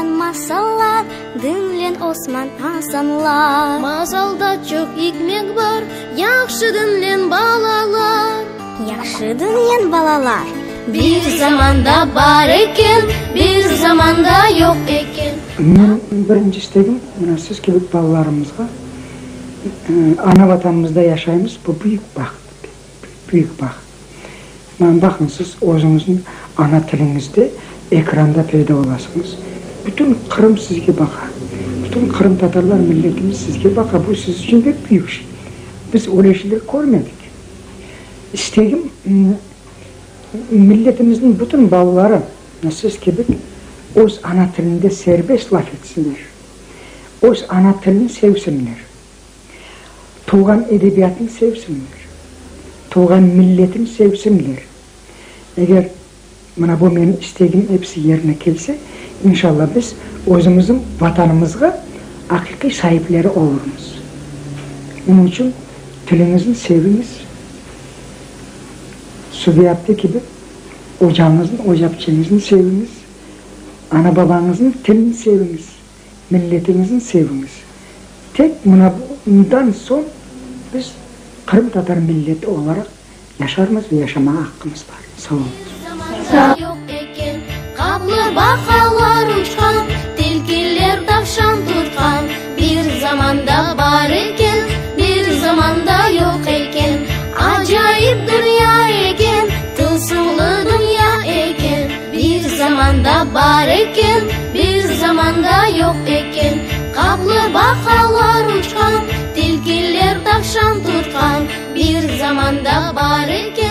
Aytqan masallar, diñlen Osman, Asanlar. Masalda çoq ikmet bar, yahşı diñlen, balalar. Yahşı diñlen, balalar. Bir zamanda bar eken, bir zamanda yoq eken. Menim birinci istegim, mına siz kibi balalarımızğa, ana Vatanımızda yaşaymız, bu büyük baht, büyük baht. Mına baqıñ, siz özüñizniñ ana tiliñizde ekranda peyda olasıñız. Bütün Qırım sizge baqa. Bütün qırımtatarlar milletimiz sizge baqa. Bu siz içün pek büyük şey. Biz öyle şeyler körmedik. İstegim, milletimizniñ bütün balaları, siz kibi, öz ana tilinde serbest laf etsinler, öz ana tilini sevsinler. Tuvğan edebiyatını sevsinler, tuvğan milletini sevsinler. Eger mına bu menim istegim episi yerine kelse, inşallah biz özümizniñ Vatanımızğa aqiqiy saipleri olurmız. Onıñ içün tiliñizni seviñiz, Subiyapte kibi ocañıznı, ocapçeñizni seviñiz, ana-babañıznıñ tilini seviñiz. Milletiñizni seviñiz. Tek mına bundan soñ biz qırımtatar milleti olaraq yaşarmız ve yaşamağa aqqımız bar. Sağ oluñız. Bir zamanda yoq eken, qaplı baqalar uçqan, tilkiler tavşan tutqan. Bir zamanda bar eken, bir zamanda yoq eken, acayip dünya eken, tılsımlı dünya eken. Bir zamanda bar eken, bir zamanda yoq eken, Qaplı baqalar uçqan, tilkiler tavşan tutqan. Bir zamanda bar eken.